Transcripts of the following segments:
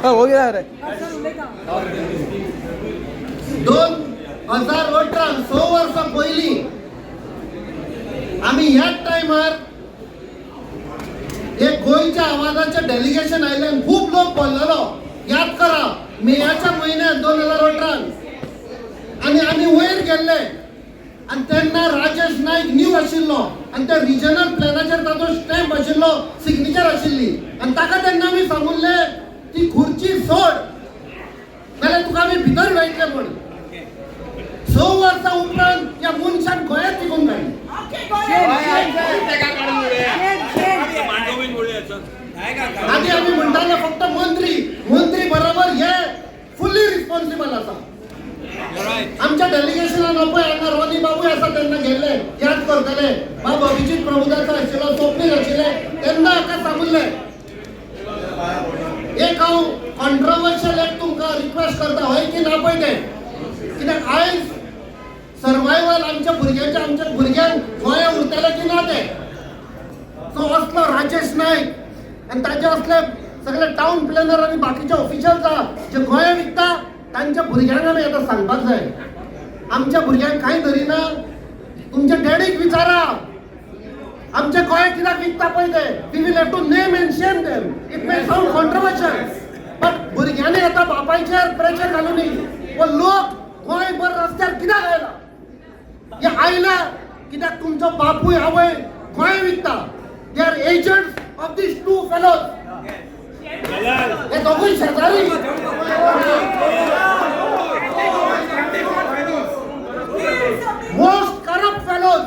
हो गेला रे. 2018, 6 वर्सां पयलीं आमी ह्याच टायमार एक गोंयच्या आवाजाचें डेलिगेशन आयलें आनी खूब लोक भरलेलो. याद करा, मेयाच्या म्हयन्यात 2018. आनी आमी वयर गेल्ले आनी तेन्ना राजेश नायक न्यू आशिल्लो आनी त्या रिजनल प्लॅनाचेर ताजो स्टॅम्प आशिल्लो, सिग्नेचर आशिल्ली. आनी ताका तेन्ना आमी सांगुल्ले, ती खुर्ची सोड, नाल्यार तुका आमी भितर वयतले म्हूण. 6 वर्सां उपरांत ह्या मनशान गोंयांत विकून काडली. आदी आमी म्हणटाले फक्त मंत्री, मंत्री बरोबर हे फुल्ली रिस्पॉन्सिबल आसा. आमच्या डेलिगेशनान पळय हांगा रोनी बाबूय आसा, तेन्ना गेल्ले याद करतले. बाब अभिजीत प्रभुदास आशिल्लो, स्वप्नील आशिल्ले. तेन्ना हाका सांगिल्लें, एक हांव कॉन्ट्रोवर्शियल एक तुमकां रिक्वेस्ट करता, हय की ना पळय तें. कित्याक आयज सर्वायवल आमच्या भुरग्यांच्या, आमच्या भुरग्यांक गोंया उरतलें की ना तें. सो असलो राजेश नायक आनी ताचे असले सगळे टावन प्लॅनर आनी बाकीचे ऑफिशियल्स आहा जे गोंया विकता, तांच्या भुरग्यांक आमी आतां सांगपाक जाय, आमच्या भुरग्यांक कांय धरिना. तुमच्या डॅडीक विचारा, आमच्या गोंया कित्याक विकता पळय ते. We will have to name and shame them. It may sound controversial, but भुरग्यांनी आतां बापायचेर प्रेशर घालूनी. वो लोक गोंयभर रस्त्यार कित्याक आयला? हे आयला कित्याक तुमचो बापूय आवय गोंय विकता. They are agents of these two fellows. हे दोगूय शेजारी, मोस्ट करप्ट फेलोज.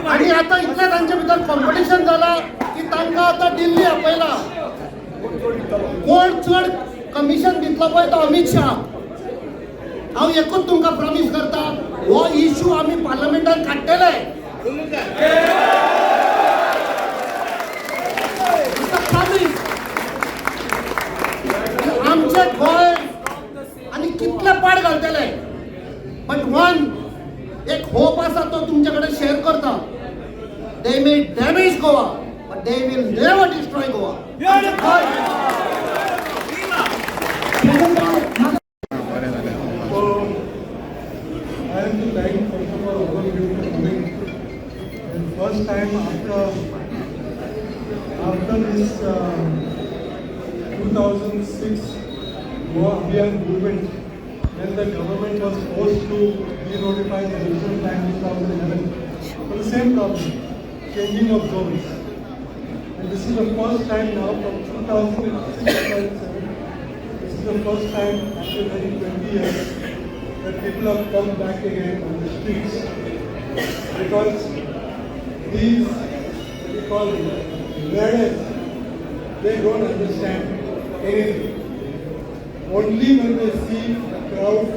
आणि आता इतलें तांचे भितर कॉम्पिटिशन जाला की तांकां आतां दिल्ली आपयला. कोण चड कमिशन दितलो पळय तो अमीत शाह. हांव एकूच तुमकां प्रॉमीस करता, हो इशू आमी पार्लमेंटान काडटले. It's a promise. आमचे गोंय आनी कितले पाड घालतले. बट वन एक होप आसा, तो तुमचे कडेन शेअर करता. They may damage Goa, but they will never destroy Goa. आमचें Goa. So, I have to thank first of all of you for coming. And first time after this 2006 Goa Abhiyan movement, when the government was forced to re-notify the regional plan 2011 for the same problem, changing of zones. And this is the first time now from 2006, 2007, this is the first time after nearly 20 years that people have come back again on the streets, because these, what you call learners, they don't understand anything. Only when they see a crowd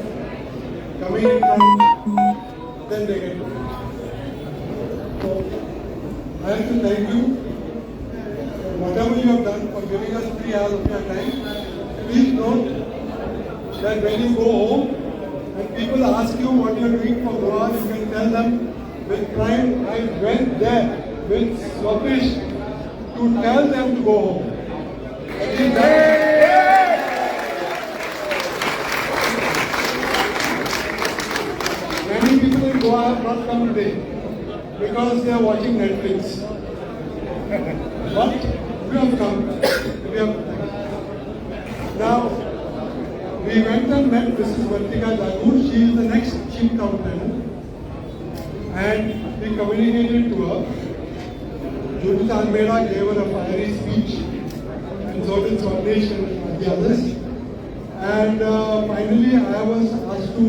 coming in front, then they get it. So, I have to thank you for whatever you have done, for giving us 3 hours of your time. Please note that when you go home and people ask you what you are doing for Goa, you can tell them with pride, "I went there with Swapish to tell them to go home." At least many people in Goa have not come today because they are watching Netflix. But we have come. We have Now, we went and met Mrs. Vartika Jagur. She is the next chief town planner. And we communicated to her. Judith Almeida gave her a fiery speech, and so did Swapnesh and the others. And finally, I was asked to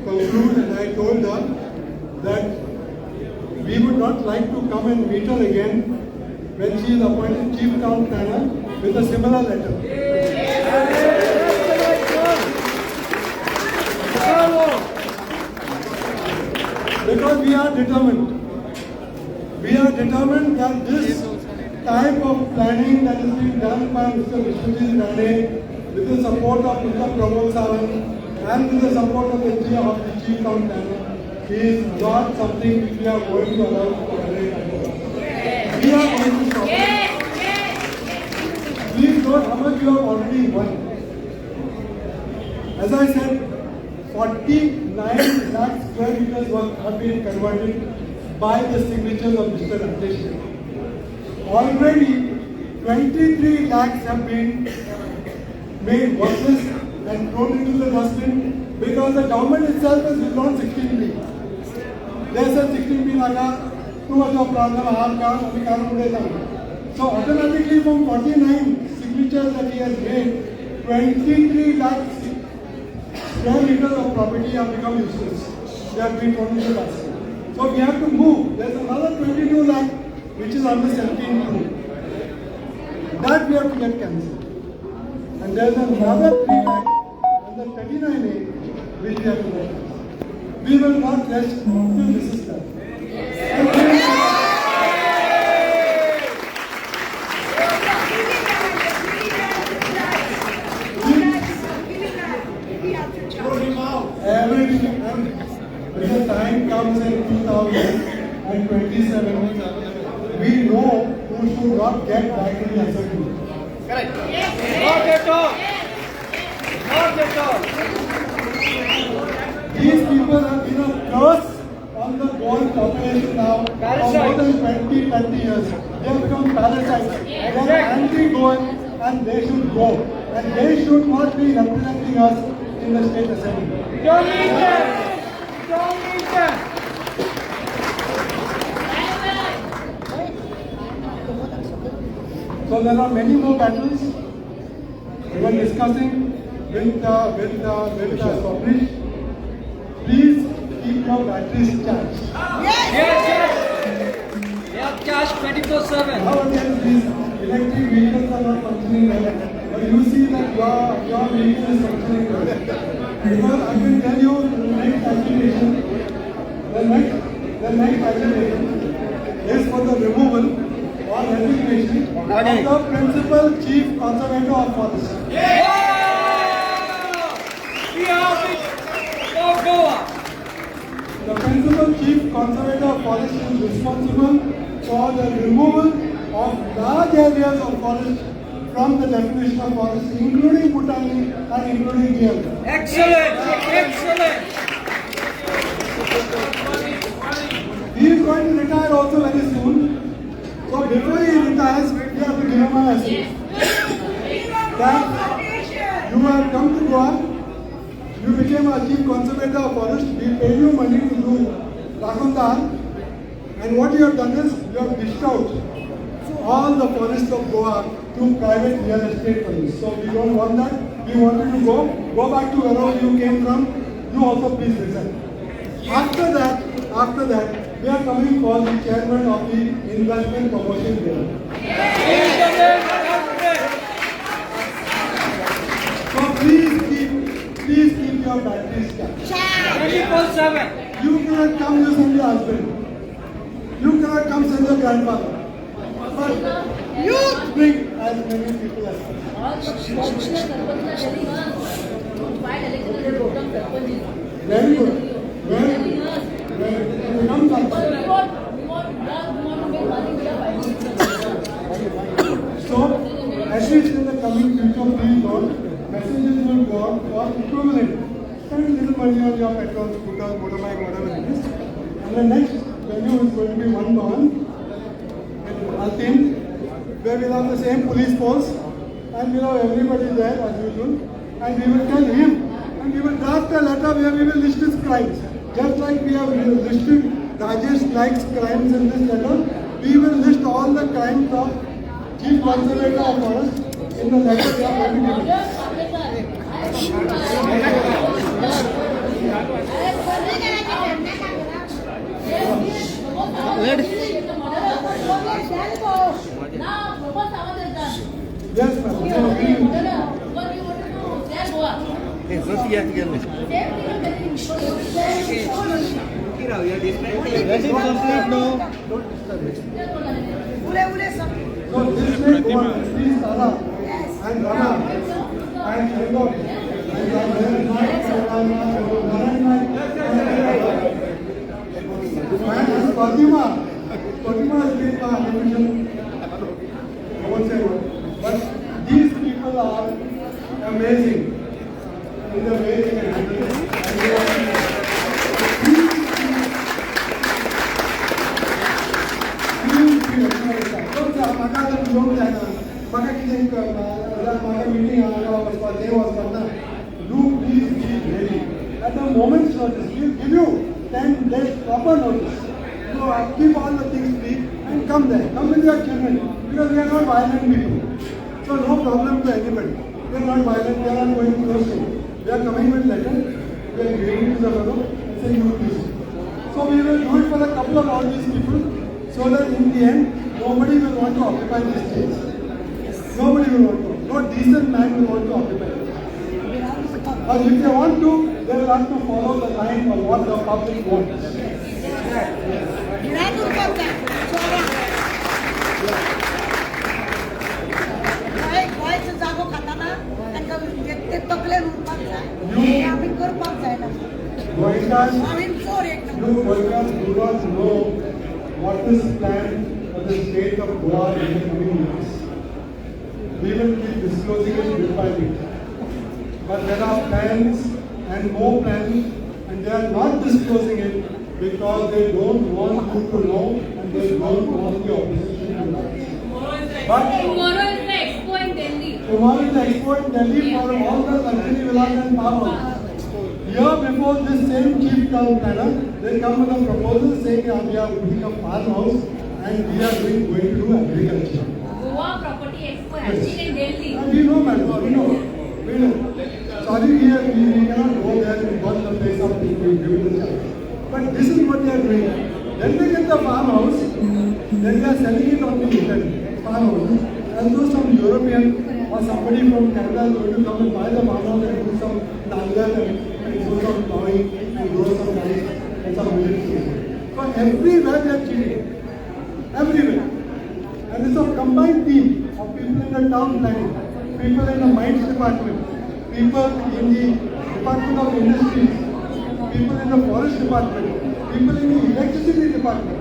conclude, and I told her that we would not like to come and meet her again when she is appointed chief town planner with a similar letter. Because we are determined. We are determined that this type of planning that is being done by Mr. Vishwajit Rane with the support of Mr. Pramod Sawant and with the support of the chief town planner is not something which we are going to allow to tolerate at all. We are going to stop it. Please note how much you have already won. As I said, 49 lakh square meters have been converted by the signatures of Mr. Rajesh. Already 23 lakhs have been made worthless and thrown into the dustbin because the government itself has withdrawn 16B. They said 16B नाका, too much of problem, हांव काम आमी काडून उडयता. So automatically from 49 signatures that he has made, 23 lakh square meters of property have become useless. They have been thrown into the dustbin. So we have to move. There's another 22 lakh which is under 17.2. That we have to get cancelled. And there's another 3 lakh under 39A which we have to get cancelled. We will not rest till this is done. And we will- Everything, and when the time comes in 2027, we know who should not get back in the assembly. Not at all. Not at all. These people have been a curse on the Goan population now for more than 20, 30 years. They have become parasites. They are anti-Goan and they should go. And they should not be representing us in the state assembly. We don't need them. We don't need them. So there are many more battles. We were discussing with Swapnish. Please keep your batteries charged. Yes, yes. We have cash 24/7. Nowadays, these electric vehicles are not functioning well. But you see that your vehicle is functioning well. Because I can tell you the next agitation, the next agitation is for the removal or resignation of the principal chief conservator of forest. Yeah! We have it for Goa. The principal chief conservator of forest is responsible for the removal of large areas of forest from the definition of forest, including Bhutani and including GL. Excellent. Excellent. He is going to retire also very soon. So before he retires, we have to give him a message that you have come to Goa, you became a chief conservator of forest, we paid you money to do Rakhandar, and what you have done is you have dished out all the forests of Goa to private real estate firms. So we don't want that. We want you to go back to wherever you came from. You also please resign. After that, we are coming for the chairman of the Investment Promotion Bureau. He's the main culprit. So please keep your batteries charged. 24/7. You cannot come, you send your husband. You cannot come, send your grandfather. But you bring as many people as possible. Very good. Very good. Very good. Come, come. So, at least in the coming future, please don't. Messages will go out for equivalent. Spend little money on your petrol, scooter, motorbike, whatever it is. And the next venue is going to be One Bhavan in Altin, where we'll have the same police force and we'll have everybody there as usual. And we will tell him, and we will draft a letter where we will list his crimes. Just like we have listed Rajesh Naik's crimes in this letter, we will list all the crimes of Chief Conservator of Forest in the letter we are going to give him. Yes, ma'am. So So this way go on, please Tara and Rama and Shango and Narayan Naik and Fatima. Fatima has been my official, I won't say what, but these people are amazing in the way they can handle it. And they are- Please be acknowledged. म्हाका आतां उलोवंक जायना, म्हाका कितें म्हाका meeting हांगा वचपाक, थंय वचपाक ना. You please be ready at the moment's notice. We give you 10 days proper notice. You keep all the things free and come there. Come with your children, because we are not violent people. So no problem to anybody. We are not violent, we are not going close to. We are coming with letter, we are giving to the fellow and saying you please. So we will do it for a couple of all these people, so that in the end nobody will want to occupy this stage. Nobody will want to. No decent man will want to occupy it. Or if they want to, they will have to follow the line of what the public wants. भिरांत उरपाक जाय चोरांक. गोंय गोंयचो जागो खाताना तांकां ते तकलेन उरपाक जाय. हें आमी करपाक जायना. Goenkars, हांवें चोर एक number. You Goenkars do not know what is planned for the state of Goa in the coming years. We will keep disclosing it bit by bit. But there are plans and more plans, and they are not disclosing it because they don't want you to know and they don't want the opposition to know. But Tomorrow is the expo in Delhi. Tomorrow is the expo in Delhi for all the luxury villas and farmhouses. Year before, this same chief town planner, they come with a proposal saying we are putting a farmhouse and we are going to do agriculture. Goa Property Expo happening in Delhi. And we know, madam, we know, we know. Sorry, we cannot go there and burn the place up if we give it a chance. But this is what they are doing. Then they get the farmhouse, then they are selling it on the internet, farmhouse. As though some European or somebody from Canada is going to come and buy the farmhouse and do some langar and do some plowing and grow some rice and some millet. So everywhere they are cheating. Everywhere. And it's a combined team of people in the town planning, people in the mines department, people in the Department of Industries, people in the forest department, people in the electricity department.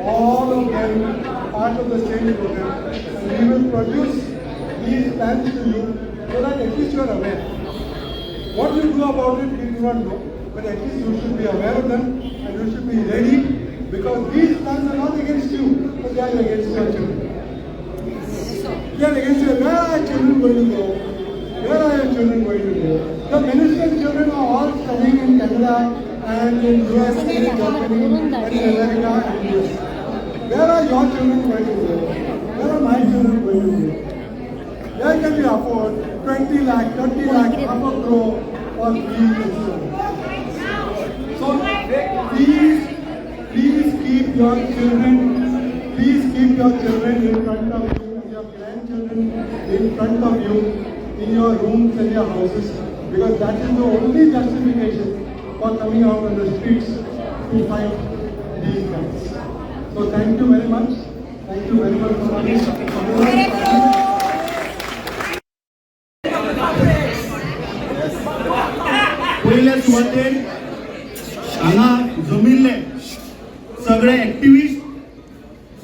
All of them part of the same program. And we will produce these plans to you so that at least you are aware. What you do about it, we do not know, but at least you should be aware of them and you should be ready, because these plans are not against you, but they are against your children. They are against you. Where are your children going to go? Where are your children going to go? The minister's children are all studying in Canada and in US and in Germany and in America and US. Where are your children going to go? Where are my children going to go? Where can we afford 20 lakh, 30 lakh, half a crore for fees and so on? So please, please keep your children, please keep your children in front of you and your grandchildren in front of you in your rooms and your houses, because that is the only justification for coming out on the streets to fight these guys. So thank you very much. Thank you very much for coming. पयल्या सुवातेर हांगा जमिल्ले सगळे activist,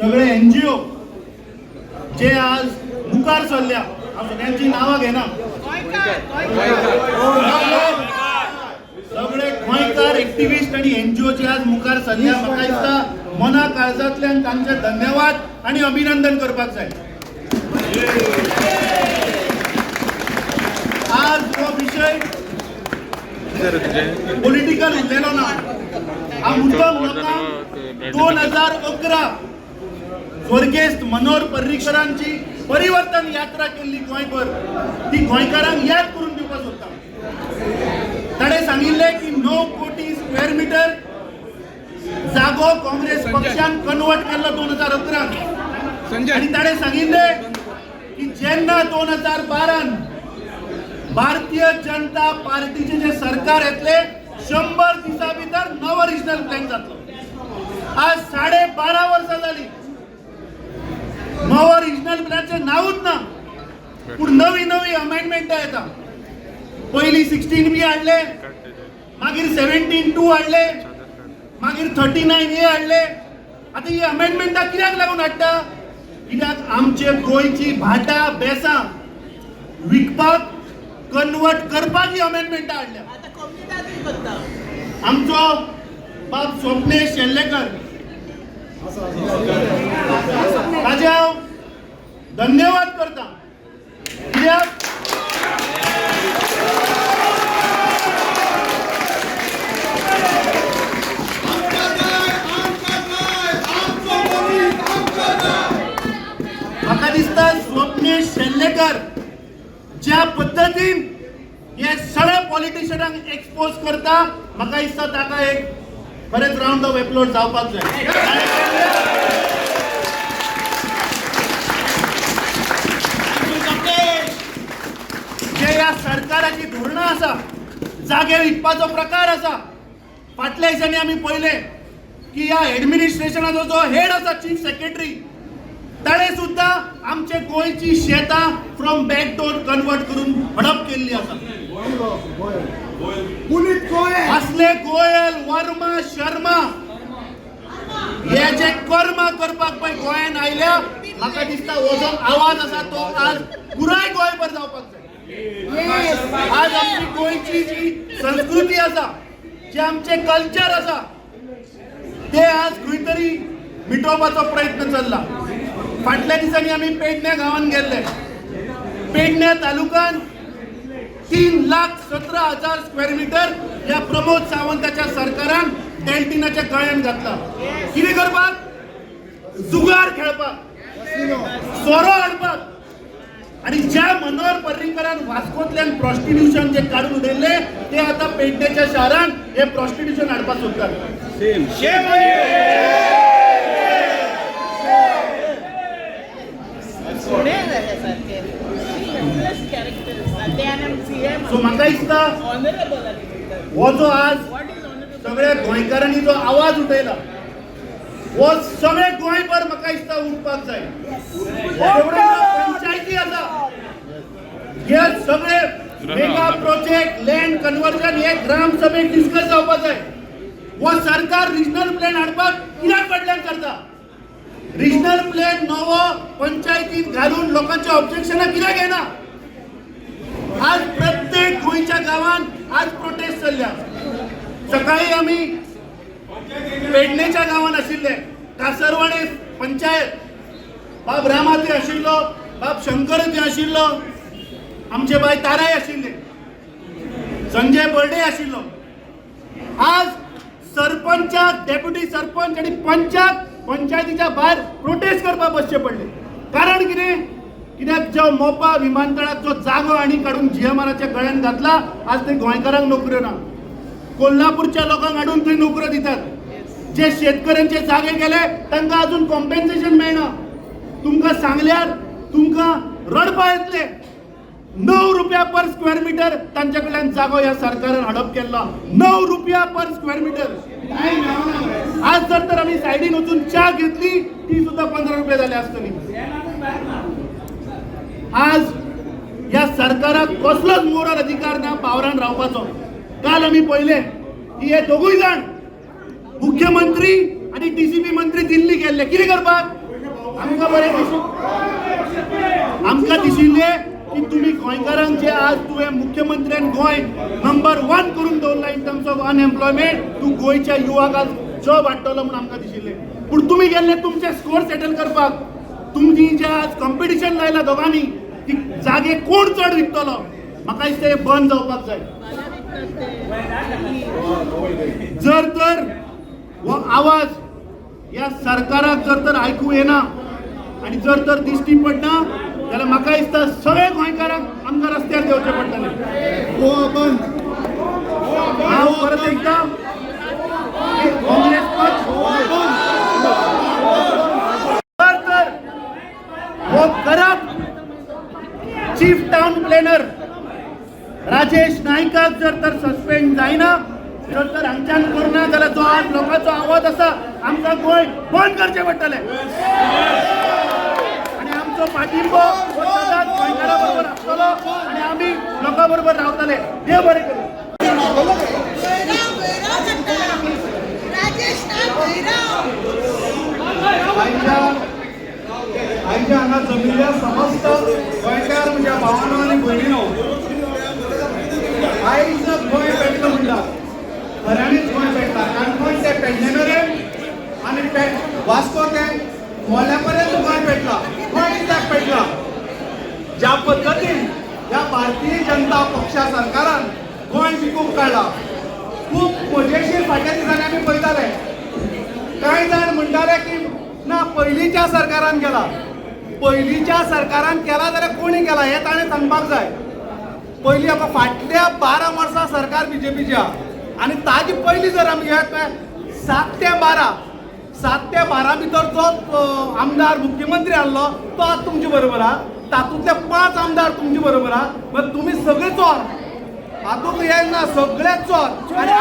सगळे NGO जे आज मुखार सरल्या, हांव सगळ्यांची नांवां घेना, सगळे गोंयकार एक्टिविस्ट आणि एनजीओ जे आज मुखार सरल्या, म्हाका दिसता मना काळजांतल्यान तांचे धन्यवाद आणि अभिनंदन करपाक जाय. आज हो विशय पॉलिटिकल उरलेलो ना. हा मुद्दम लोकांक 2011 स्वर्गेस्त मनोहर पर्रीकरांची परिवर्तन यात्रा केल्ली गोंयभर, ती गोंयकारांक याद करून दिवपाक सोदता. ताणें सांगिल्लें की 9 कोटी स्क्वेअर मिटर जागो काँग्रेस पक्षान कन्वर्ट केल्लो 2011. आणि ताणें सांगिल्लें की जेन्ना 2012न भारतीय जनता पार्टीचे जे सरकार येतले, 100 दिसा भितर नवो रिजनल प्लॅन जातलो. आज 12.5 वर्सां जाली, नवो रिजनल प्लॅनचें नांवूच ना. पूण नवी नवी अमेंडमेंटां येता. पयलीं 16B हाडले, मागीर 17(2) हाडले, मागीर 39A हाडले. आतां ही अमेंडमेंटां कित्याक लागून हाडटा? कित्याक आमचे गोंयची भाटां बेसां विकपाक कन्वर्ट करपाक ही अमेंडमेंटां हाडल्या. आमचो बाब स्वप्नेश शेल्लेकर, ताजे हांव धन्यवाद करता, कित्याक म्हाका दिसता स्वप्नेश शेल्लेकर ज्या पद्दतीन हे सगळे पॉलिटिशियनांक एक्सपोज करता, म्हाका दिसता ताका एक खरेंच रावंड ऑफ एप्लोड जावपाक जाय. जे ह्या सरकाराची धोरणां आसा, जागे विकपाचो प्रकार आसा, फाटल्या दिसांनी आमी पळयलें की ह्या एडमिनिस्ट्रेशनाचो जो हेड आसा, चीफ सेक्रेटरी, ताणें सुद्दां आमचे गोंयची शेतां फ्रॉम बॅक डोर कन्वर्ट करून हडप केल्ली आसा. असले गोयल, वर्मा, शर्मा हे जे कर्मा करपाक पळय गोंयान आयल्या, म्हाका दिसता हो जो आवाज आसा तो आज पुराय गोंयभर जावपाक जाय. आज आमची गोंयची जी संस्कृती आसा, जे आमचे कल्चर आसा, ते आज खंय तरी मिटोवपाचो प्रयत्न चल्ला. फाटल्या दिसांनी आमी पेडण्या गांवांत गेल्ले. पेडण्या तालुक्यान 3,17,000 स्क्वेअर मिटर ह्या प्रमोद सावंताच्या सरकारान डेल्टिनाच्या गळ्यान घातला. कितें करपाक? जुगार खेळपाक, सोरो हाडपाक. आणि ज्या मनोहर पर्रीकरान वास्कोंतल्यान प्रॉस्टिट्युशन जे काडून उडयल्ले, ते आता पेडण्याच्या शहरान हे प्रॉस्टिट्युशन हाडपाक सोदतात. सो म्हाका दिसता हो जो आज सगळ्या गोंयकारांनी जो आवाज उठयला, हो सगळे गोंयभर म्हाका दिसता उठपाक जाय. पंचायती आसा, हे सगळे मेगा प्रोजेक्ट, लँड कन्वर्जन हे ग्रामसभेत डिस्कस जावपाक जाय. हो सरकार रिजनल प्लॅन हाडपाक कित्याक फाटल्यान करता? रिजनल प्लॅन नवो पंचायतीत घालून लोकांचे ऑब्जेक्शनां कित्याक घेना? आज प्रत्येक गोंयच्या गांवांत आज प्रोटेस्ट चल्ल्या. सकाळी आमी पेडणेच्या गांवांत आशिल्ले, कासरवाडे पंचायत, बाब रामा थंय आशिल्लो, बाब शंकर थंय आशिल्लो, आमचे बाय ताराय आशिल्ले, संजय बर्डे आशिल्लो. आज सरपंचाक, डेप्युटी सरपंच आनी पंचाक पंचायतीच्या भायर प्रोटेस्ट करपाक बसचे पडले. कारण कितें? कित्याक जो मोपा विमानतळाक जो जागो आनी काडून जीएमआराच्या गळ्यान घातला, आज थंय गोंयकारांक नोकऱ्यो ना. कोल्हापूरच्या लोकांक हाडून थंय नोकऱ्यो दितात. जे शेतकऱ्यांचे जागे गेले तांकां अजून कॉम्पेन्सेशन मेळना. तुमकां सांगल्यार तुमकां रडपा येतले. 9 रुपया पर स्क्वेअर मिटर तांच्या कडल्यान जागो ह्या सरकारान हडप केल्लो. 9 रुपया पर स्क्वेअर मिटर. आज जर तर आमी सायडीन वचून च्या घेतली ती सुद्दां 15 रुपया जाली आसतली. आज ह्या सरकाराक कसलोच मोरल अधिकार ना पावरान रावपाचो. काल आमी पळयलें की हे दोगूय जाण मुख्यमंत्री आनी डीसीपी मंत्री दिल्ली गेल्ले कितें करपाक? आमकां बरें आमकां दिशिल्लें की तुमी गोंयकारांक जे आज तुवें मुख्यमंत्र्यान गोंय नंबर 1 करून दवरला इन टर्म्स ऑफ अनएम्प्लॉयमेंट, तूं गोंयच्या युवाक आज जॉब हाडटलो म्हूण आमकां दिशिल्लें. पूण तुमी गेल्ले तुमचे स्कोर सेटल करपाक. तुमची जे आज कॉम्पिटिशन लायला दोगांनी की जागे कोण चड विकतलो, म्हाका दिसता हें बंद जावपाक जाय. जर तर हो आवाज ह्या सरकाराक जर तर आयकूं येना आनी जर तर दिश्टी पडना जाल्यार म्हाका दिसता सगळे गोंयकारांक आमकां रस्त्यार देंवचें पडटलें. हांव परत एकदां काँग्रेस पक्ष जर तर हो corrupt chief town planner Rajesh नायकाक जर तर सस्पेंड जायना, जर तर हांगच्यान करना जाल्यार जो आज लोकांचो आवाज आसा आमकां गोंय बंद करचें पडटलें. आनी आमचो पाठिंबो हो सदांच गोंयकारां बरोबर आसतलो आनी आमी लोकां बरोबर रावतले. देव बरें करूं. आयच्या हांगा जमिल्ल्या समस्त गोंयकार म्हज्या भावानो आनी भयणीनो, वास्को ते मोल्या पर्यंत गोंय पेटला. गोंय कित्याक पेटला? ज्या पद्दतीन ह्या भारतीय जनता पक्षा सरकारान गोंय विकूंक काडला. खूब मजेशीर फाटल्या दिसांनी आमी पळयताले, कांय जाण म्हणटाले की ना पयलींच्या सरकारान केला. पयलींच्या सरकारान केला जाल्यार कोणी केला हें ताणें सांगपाक जाय. पयलीं आतां फाटल्या 12 वर्सां सरकार बीजेपीच्या आनी ताजे पयलीं जर आमी घेत 7 ते 12, 7 ते 12 भितर जो आमदार मुख्यमंत्री आहलो तो आज तुमचे बरोबर आहा. तातूंतले 5 आमदार तुमचे बरोबर आहा. मागीर तुमी सगळे चोर, हातूंत हें ना, सगळे चोर. आनी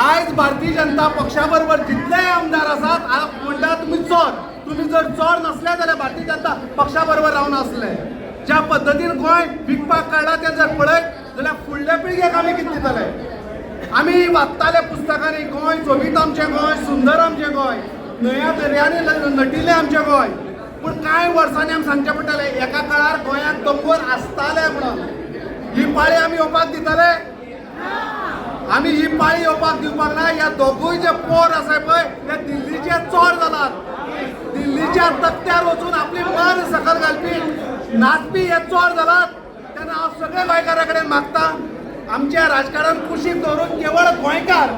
आयज भारतीय जनता पक्षा बरोबर जितलेय आमदार आसात म्हणटा तुमी चोर. तुमी जर चोर नासले जाल्यार भारतीय जनता पक्षा बरोबर रावन आसले. ज्या पद्दतीन गोंय विकपाक काडला तें जर पळयत जाल्यार फुडल्या पिळगेक आमी कितें दितले? आमी वाचताले पुस्तकांनी गोंय सोबीत आमचें गोंय, सुंदर आमचें गोंय, न्हंया दर्यांनी नटिल्लें आमचें गोंय. पूण कांय वर्सांनी आमी सांगचें पडटलें एका काळार गोंयांत दोंगर आसताले म्हणून. ही पाळी आमी येवपाक दितले? आमी ही पाळी येवपाक दिवपाक ना. ह्या दोगूय जे पोर आसा पळय ते दिल्लीचे चोर जालात. दिल्लीच्या तकट्यार वचून आपली मान सकल घालपी नाचपी हे चोर जालात. तेन्ना हांव सगळ्या गोंयकारां कडेन मागता, आमच्या राजकारण कुशीक दवरून केवळ गोंयकार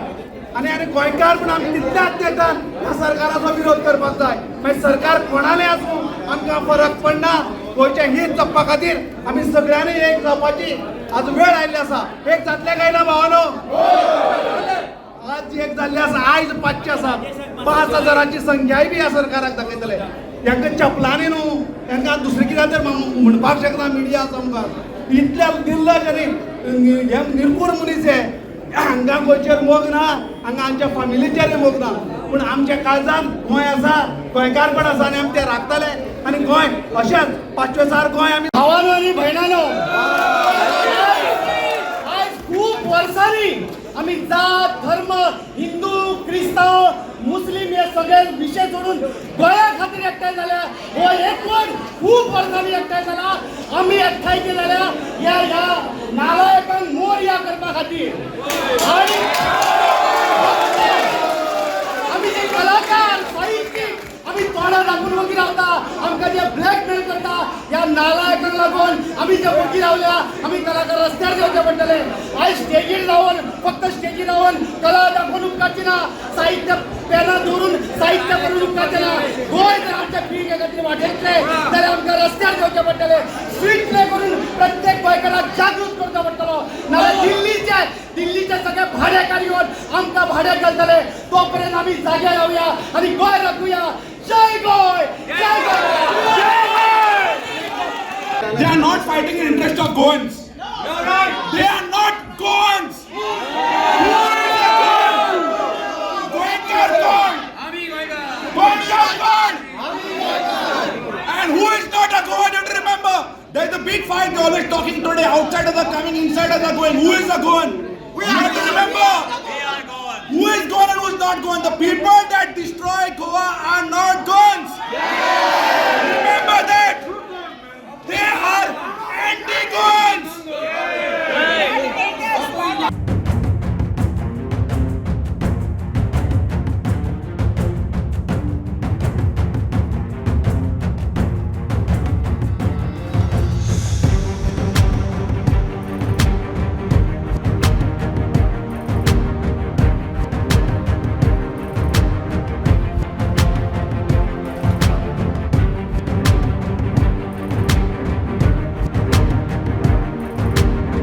आनी आनी गोंयकार म्हूण आमी तितल्याच नेटान ह्या सरकाराचो विरोध करपाक जाय. मागीर सरकार कोणालें आसूं आमकां फरक पडना. गोंयचें हीत जपपा खातीर आमी सगळ्यांनी एक जावपाची आज वेळ आयिल्ली आसा. एक जातले काय ना भावानो? आज एक जाल्ले आसा. आयज 500 आसात, 5000ची संख्याय बी ह्या सरकाराक दाखयतले. तांकां चपलांनी न्हू, तांकां दुसरें कितें तर म्हणपाक शकना मिडिया आसा मुखार. इतल्या दिल्लज आनी हे निरकूर मनीस हे. हांगा गोंयचेर मोग ना, हांगा आमच्या फामिलीचेर मोग ना, पूण आमच्या काळजान गोंय आसा, गोंयकारपण आसा आनी आमी ते राखतले. आनी गोंय अशेंच पांचवेचार गोंय आमी. भावानो आनी भयणानो, आयज खूब वर्सांनी आमी जात धर्म हिंदू क्रिस्तांव मुस्लीम हे सगळे विशय सोडून गोंया खातीर एकठांय जाल्या. हो एकवट खूब वर्सांनी एकठांय जाला. आमी एकठांय केलेल्या ह्या ह्या नालायकांक मोरया करपा खातीर. आनी आमी जे कलाकार साहित्यीक आमी तोंडां दाखोवन वगी रावता, आमकां जे ब्लॅकमेल करता ह्या नालायकांक लागून आमी जे वगी रावल्या. आमी कलाकार रस्त्यार देंवचे पडटले. आयज स्टेजीर रावन फक्त स्टेजीर रावन कला दाखोवन उपकारची ना, साहित्य पेनां दवरून साहित्य करून उपकारचें ना. गोंय जर आमच्या पिळगे खातीर वाटयतले जाल्यार आमकां रस्त्यार देंवचें पडटलें. स्ट्रीट प्ले करून प्रत्येक गोंयकाराक जागृत करचो पडटलो. नाजाल्यार दिल्लीचे सगळे भाडेकार येवन आमकां भाड्याक घालतले. तो पर्यंत आमी जागे रावया आनी गोंय राखुया. जय गोंय, जय गोंय, जय Goa. They are not fighting in interest of Goans. They are not Goans. Who is a Goan? Goenkar Goan. Goenkar Goan. And who is not a Goan? You have to remember, there is a big fight. They are always talking today. Outsiders are coming, insiders are going. Who is a Goan? You have to remember. Who is Goan and who is not Goan? The people that destroy